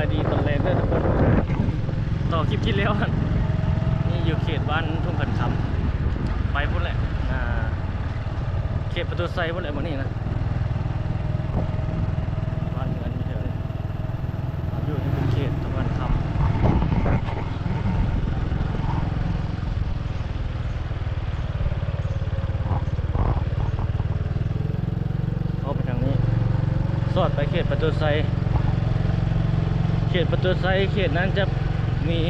ສະບາຍດີຕອນແລງເດີທຸກຄົນ. ຕໍ່ຄລິບທີ່ແລ້ວ ນີ້ຢູ່ເຂດບ້ານທົ່ງຂັນຄຳ ໄປພຸ້ນແຫຼະ ອ່າ ເຂດປະຕູໄຊພຸ້ນແຫຼະມື້ນີ້ນະ. ບ້ານເຮືອນຢູ່ແຖວນີ້ ຢູ່ທີ່ເປັນເຂດຕະວັນຄ່ຳ ເຂົ້າໄປທາງນີ້ ສອດໄປເຂດປະຕູໄຊ. ເຂດປະຕູໄຊ ເຂດນັ້ນຈະມີ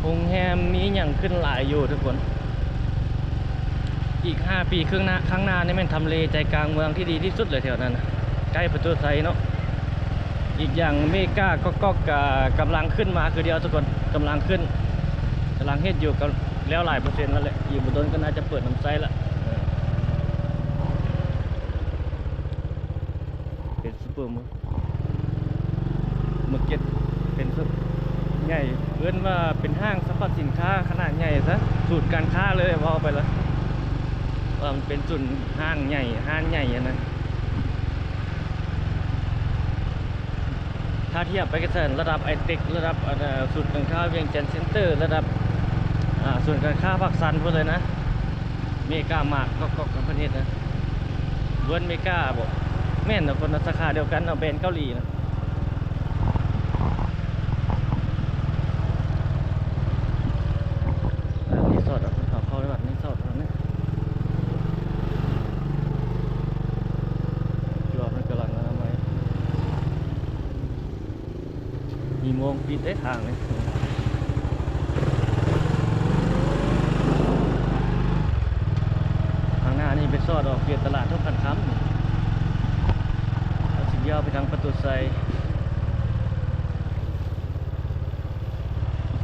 ໂຮງແຮມ ມີຫຍັງຂຶ້ນຫຼາຍຢູ່ທຸກຄົນ. ອີກຫ້າປີຂ້າງໜ້າ ຂ້າງໜ້ານີ້ແມ່ນທຳເລໃຈກາງເມືອງທີ່ດີທີ່ສຸດເລີຍແຖວນັ້ນນະ ໃກ້ປະຕູໄຊເນາະ. ອີກຢ່າງເມກາກອກໆ ກະກຳລັງຂຶ້ນມາຄືດຽວທຸກຄົນ ກຳລັງຂຶ້ນ ກຳລັງເຮັດຢູ່ ກະແລ້ວຫຼາຍເປີເຊັນແລ້ວແຫຼະ. ອີກບໍ່ດົນກະໜ້າຈະເປີດນຳໃຊ້ລະ ເອີ ເປັນຊຸບເປີມາ ມາເກັດ ເປັນໃຫຍ່ ເອີ້ນວ່າເປັນຫ້າງສຳພະສິນຄ້າຂະໜາດໃຫຍ່ຊະ ສູນການຄ້າເລີຍ ເວົ້າໄປລະ ວ່າມັນເປັນສູນຫ້າງໃຫຍ່ ຮ້ານໃຫຍ່ຫັ້ນນະ. ຖ້າທຽບໄປກະຊັ້ນ ລະດັບໄອເຕັກ ລະດັບ ອັນ ສູນການຄ້າວຽງຈັນເຊັນເຕີ ລະດັບ ອ່າ ສູນການຄ້າປາກຊັນພຸ້ນເລີຍນະ. ເມກາມາກ ກອກໆ ເພິ່ນເຮັດນະ ເວີນເມກາບໍ ແມ່ນນະ ຄົນລະສາຂາດຽວກັນເນາະ ແບຣນເກົາຫຼີນະ. ອ່າ ຣີສອດ ເອົາເຂົ້າໄປວັດ ຣີສອດ ເຮົານີ້ ຄືວ່າເພິ່ນກຳລັງອະນາໄມ. ມີໂມງປິດເດ້ທາງນີ້ ທາງໜ້ານີ້ໄປສອດອອກເຂດຕະຫຼາດທົ່ງຂັນຄຳ ແລ້ວຊິລ້ຽວໄປທາງປະຕູໄຊ.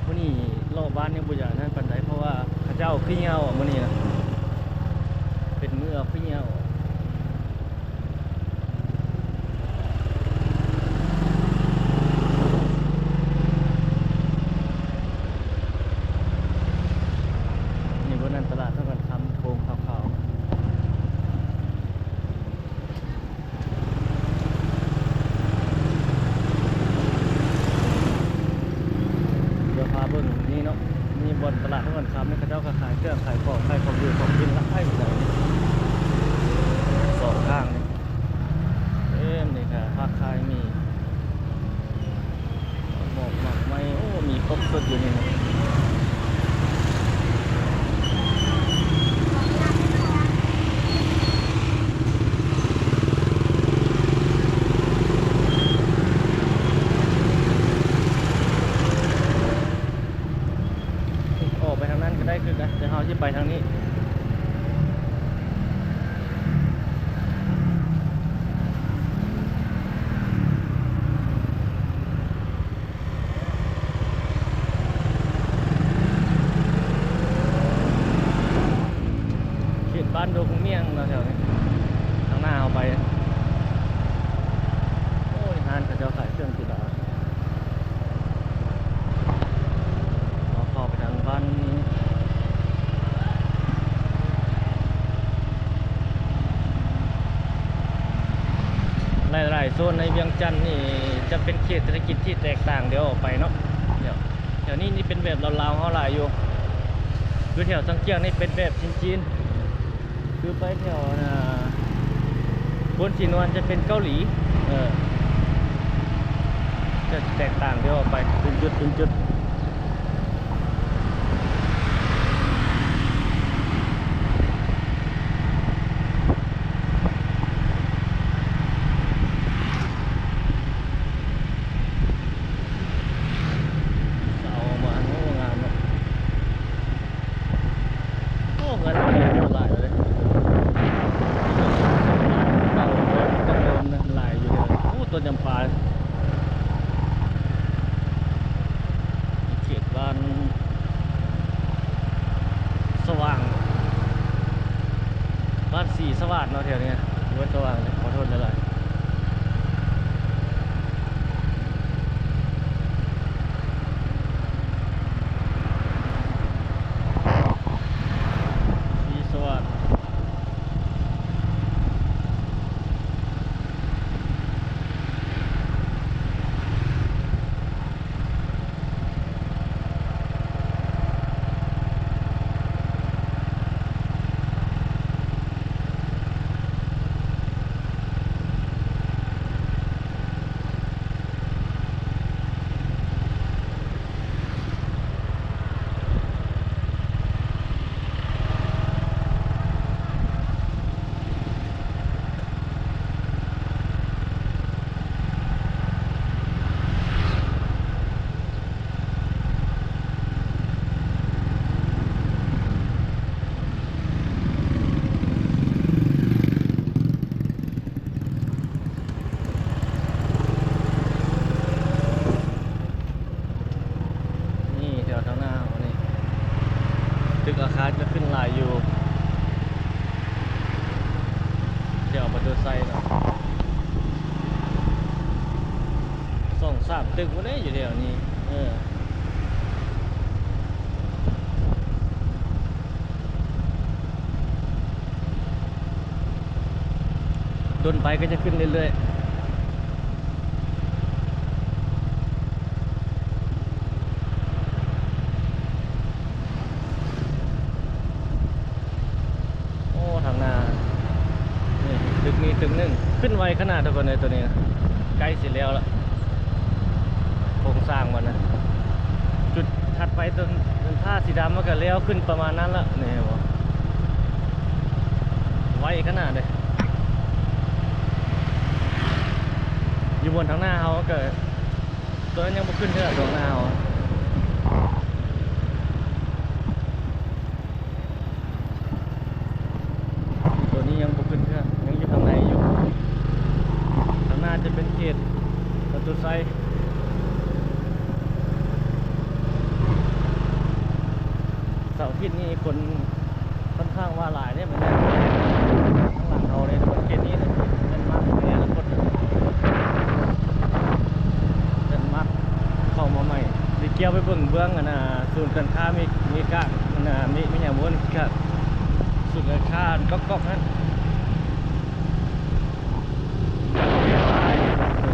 ມື້ນີ້ເລາະບ້ານຍັງບໍ່ຢາກນັ້ນປານໃດ ເພາະວ່າເຂົາເຈົ້າເອົາຂີ້ເຫຍື້ອອອກມື້ນີ້ນະ ເປັນມື້ເອົາຂີ້ເຫຍື້ອອອກ. ນີ້ບໍ່ແມ່ນຕະຫຼາດເທົ່າກັນຄຳໂຄງຂາວໆ ດຽວພາເບິ່ງນີ້ເນາະ ນີ້ບ່ອນຕະຫຼາດເທົ່າກັນຄຳນີ້ ເຂົາເຈົ້າກະຂາຍເຄື່ອງຂາຍຂອງ ຂາຍຂອງຢູ່ຂອງກິນຫຼາຍ ສອງຂ້າງນີ້. ເອີ ນີ້ກະຜັກຂາຍໝີ່ ໝອກໝາກໄມ້ ໂອ້ ມີຄົບຊຸດຢູ່ນີ້ນະ. ອອກໄປທາງນັ້ນກະໄດ້ຄືກັນ ແຕ່ເຮົາຊິໄປທາງນີ້. ເຂດບ້ານດົງມ້ຽງເນາະແຖວນີ້ ທາງໜ້າເຮົາໄປ ໂອ້ຍ ຮ້ານເຂົາເຈົ້າຂາຍເຄື່ອງກິນລະ ເຮົາເຂົ້າໄປທາງບ້ານ ຫຼາຍໆໂຊນໃນວຽງຈັນນີ້ຈະເປັນເຂດເສດຖະກິດທີ່ແຕກຕ່າງດຽວອອກໄປເນາະ. ແຖວນີ້ນີ້ເປັນແບບລາວໆເຮົາຫຼາຍຢູ່ ຄືແຖວສັງກຽງນີ້ເປັນແບບຈີນໆ ຄືໄປແຖວ ອ່າ ໂພນສີນວນຈະເປັນເກົາຫຼີ ເອີ ຈະແຕກຕ່າງດຽວອອກໄປເປັນຈຸດເປັນຈຸດ. ເສົາມາ ໂອ້ ງາມເນາະ. ໂອ້ ເຮືອນຫຼັງນີ້ຫຼາຍເລີຍ ເກົ່າເດີ ເກົ່າເດີມນະ ຫຼາຍຢູ່ເດີ. ໂອ້ ຕົ້ນຈຳປາ ເຂດບ້ານສະຫວ່າງ ບ້ານສີສະຫວາດເນາະ ແຖວນີ້ ບ້ານສະຫວ່າງ ຂໍໂທດຫຼາຍໆ. ສີສະຫວາດ. ຂຶ້ນຫຼາຍຢູ່ແຖວປະຕູໄຊເນາະ ສອງສາມຕຶກພຸ້ນເດ້ຢູ່ແຖວນີ້ ເອີ. ດົນໄປກໍຈະຂຶ້ນເລື້ອຍໆ. ໂອ້ ທາງໜ້ານີ້ຕຶກນີ້ຕຶກໜຶ່ງ ຂຶ້ນໄວຂະໜາດ ທຸກຄົນເອີຍ. ໂຕນີ້ນະ ໃກ້ຊິແລ້ວລະ ໂຄງສ້າງມັນນະ. ຈຸດຖັດໄປ ຕົ້ນ ຕົ້ນພ້າສີດຳມັນກໍແລ້ວຂຶ້ນປະມານນັ້ນລະ ນີ້ເຫັນບໍ່? ໄວຂະໜາດເດ້. ຢູ່ບ່ອນທາງໜ້າເຮົາກໍ ໂຕນັ້ນຍັງບໍ່ຂຶ້ນເທື່ອ ຕາງໜ້າເຮົາ ໂຕນີ້ຍັງບໍ່ຂຶ້ນເທື່ອ ຍັງຢູ່ທາງໃນຢູ່. ທາງໜ້າຈະເປັນເຂດປະຕູໄຊ. ເສົາອາທິດນີ້ຄົນ ຂ້ອນຂ້າງວ່າຫຼາຍເດ້ ມັນທາງຫຼັງເຮົາເດ້ ເຂດນີ້ເດ້ ແລນມາກ ແລນມາກເຂົ້າມາໃໝ່ ໄດ້ກ່ຽວໄປເບິ່ງເບື້ອງອັນນ່າ ສູນການຄ້າມີ ມີກາ ອັນນ່າ ມີ ມີຫຍັງບໍ່ ກາ ສູນການຄ້າກອກໆ ນັ້ນ.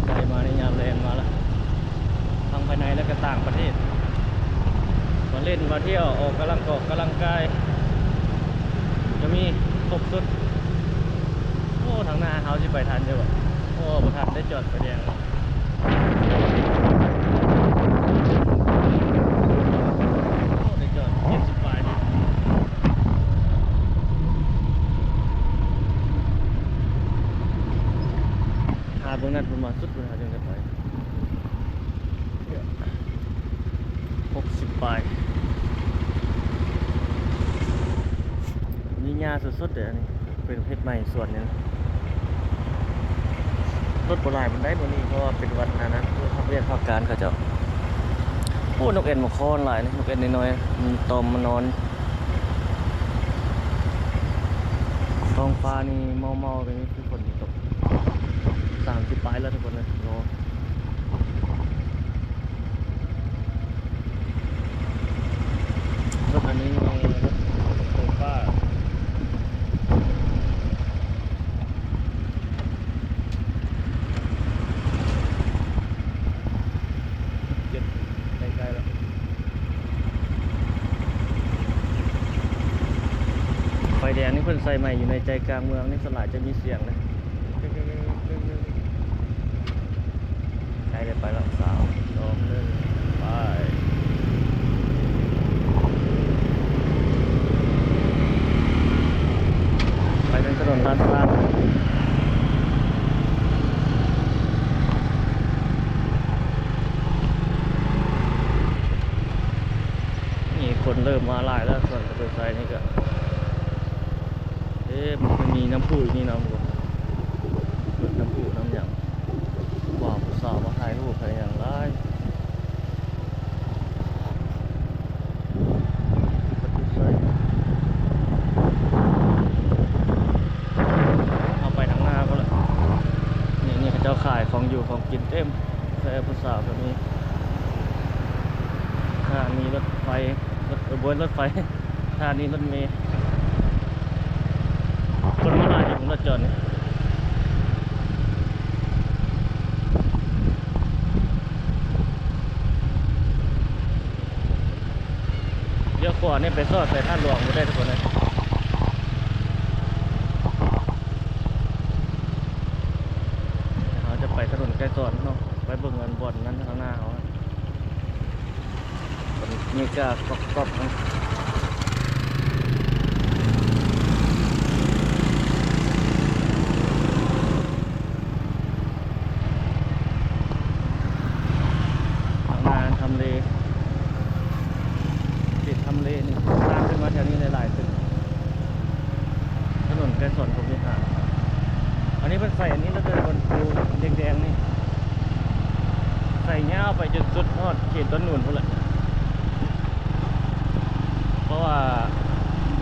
ໃສ່ມາໃນຍາມແລງມາລະ ທັງພາຍໃນ ແລະ ກະຕ່າງປະເທດ ມາຫຼິ້ນມາທ່ຽວ ອອກກຳລັງ ອອກກຳລັງກາຍ ກະມີຄົບຊຸດ. ໂອ້ ທາງໜ້າເຮົາຊິໄປທັນຢູ່ບໍ່? ໂອ້ ບໍ່ທັນ ໄດ້ຈອດໄຟແດງ. ໂອ້ ໄດ້ຈອດເຈັດສິບປາຍ ຫາເບິ່ງນັດເພິ່ນມາສຸດພຸ້ນ ຫາຈັ່ງໄດ້ໄປ ຫົກສິບປາຍ. ມີຫຍ້າສົດໆເດ້ ອັນນີ້ເປັນເຮັດໃໝ່ສວນນີ້ ລົດບໍ່ຫຼາຍປານໃດມື້ນີ້ ເພາະວ່າເປັນວັນອັນນັ້ນ ເພິ່ນພັກວຽກພັກການເຂົາເຈົ້າ. ໂອ້ ນົກແອ່ນມາຄອນຫຼາຍນີ້ ນົກແອ່ນນ້ອຍໆ ມັນຕອມມານອນ. ທ້ອງຟ້ານີ້ເໝົາໆ ແບບນີ້ຄືຝົນຊິຕົກ. ສາມສິບປາຍແລ້ວທຸກຄົນເອີຍ ໂອ້. ລົດອັນນີ້ລົດໄຟຟ້າ ເຈັດ ໃກ້ໆແລ້ວ. ໄຟແດງນີ້ເພິ່ນໃສ່ໃໝ່ຢູ່ໃນໃຈກາງເມືອງນີ້ ສ່ວນຫຼາຍຈະມີສຽງເດ້. ໃກ້ໄດ້ໄປແລ້ວ ສາມ ສອງ ໜຶ່ງ ໄປ ໄປເປັນຖະໜົນລາດຊາງ. ນີ້ຄົນເລີ່ມມາຫຼາຍແລ້ວ ສວນປະຕູໄຊນີ້ກະ ເອີ ມັນມີນ້ຳພຸຢູ່ນີ້ເນາະ ເບິ່ງນ້ຳພຸນ້ຳຫຍັງ. ຜູ້ບ່າວຜູ້ສາວມາຖ່າຍຮູບຖ່າຍຫຍັງຫຼາຍ. ປະຕູໄຊ ເຮົາໄປທາງໜ້າພຸ້ນລະ. ນີ້ ນີ້ເຂົາເຈົ້າຂາຍຂອງຢູ່ຂອງກິນເຕັມ ແຕ່ຜູ້ສາວກະມີ. ສະຖານີລົດໄຟ ລົດ ເອີ ບໍ່ແມ່ນລົດໄຟ ສະຖານີລົດເມ. ຄົນມາຫຼາຍຢູ່ ລົດຈອດນີ້. ລ້ຽວຂວານີ້ໄປສອດໃສ່ທາດຫຼວງບໍ່ໄດ້ທຸກຄົນເອີຍ. ເຮົາຈະໄປຖະໜົນໄກສອນເນາະ ໄປເບິ່ງອັນບ່ອນນັ້ນທາງໜ້າເຮົາ. ບັນຍາກາດກອບໆ ທາງໜ້າທຳເລ ເຂດທຳເລນີ້ ສ້າງຂຶ້ນມາແຖວນີ້ຫຼາຍໆຕຶກ. ຖະໜົນໄກສອນຫົກສິບຫ້າ ອັນນີ້ເພິ່ນໃສ່ອັນນີ້ລະເດີ ບ່ອນປູແດງໆນີ້ ໃສ່ຍາວໄປຈົນສຸດຮອດເຂດດອນໜູນພຸ້ນແຫຼະ ເພາະວ່າມ